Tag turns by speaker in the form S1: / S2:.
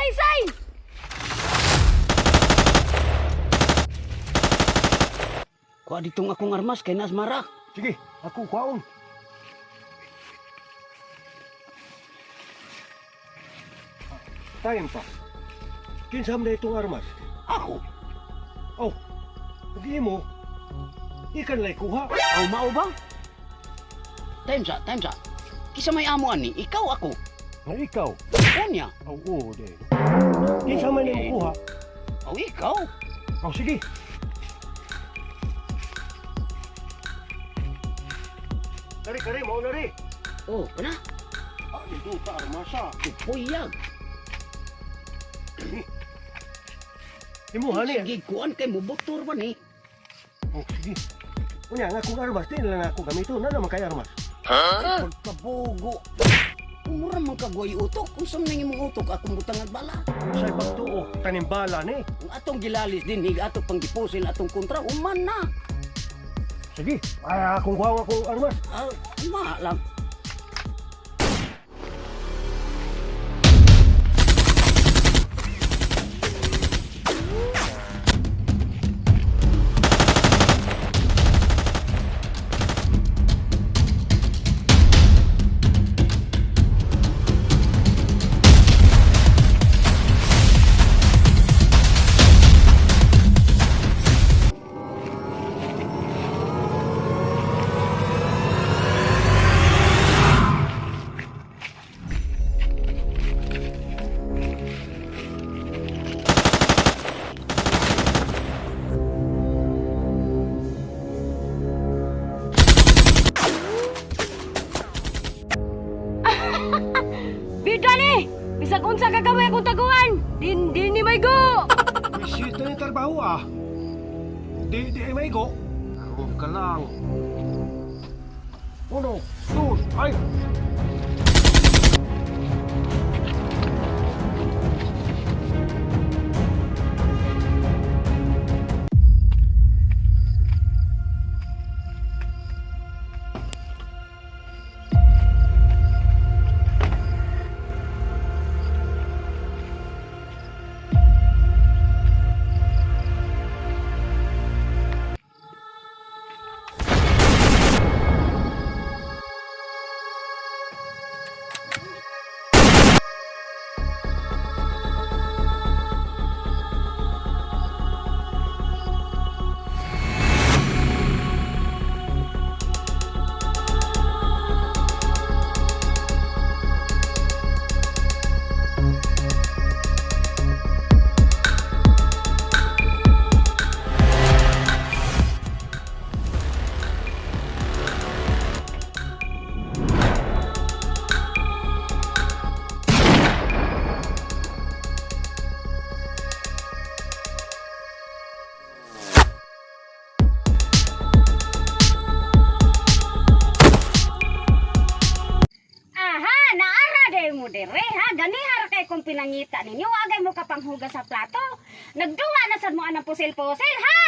S1: Salaysay!
S2: Kuha ditong akong armas kay nas mara.
S3: Sige, ako kuhaon. Time pa. Kinsa man na itong armas?
S2: Ako.
S3: Oh, ug imo. Ikan lay kuha.
S2: Aw mao ba? Time sa, time sa. Kisa may amo ani, ikaw ako.
S3: Nga ikaw.
S2: Unya.
S3: Aw, oo, de. Kinsa man nimo kuha?
S2: Aw ikaw.
S3: Oh, sige. Kari, kari, mao na ri.
S2: Oh, kana.
S3: Ah, dito ta armasa.
S2: Puyag.
S3: Imo hani.
S2: Sige, kuan kay mo motor ba ni?
S3: Oh, sige. Unya nga akong armas, di na lang ako gamito. Na naman kay armas.
S2: Pagkabugo. Mura man kagway utok. Unsa man imong utok akong butangan bala.
S3: Sa pagtuo, tanimbala ni.
S2: Ang atong gilalis din hig ato pang gipusil atong kontra human na.
S3: Sige, ay akong kuha akong armas.
S2: Ah, ma lang.
S1: Bida ni! Bisag unsa ka gamay akong taguan! Din din ni may go!
S3: Bisita ni trabaho ah. Di, di ay maigo. Karoon ka lang. Uno, dos, ay!
S1: Aha, naara day mo dire ha. Ganihar kay kung pinangita ninyo, agay mo kapanghugas sa plato. Nagduwa na sad mo anang pusil-pusil ha.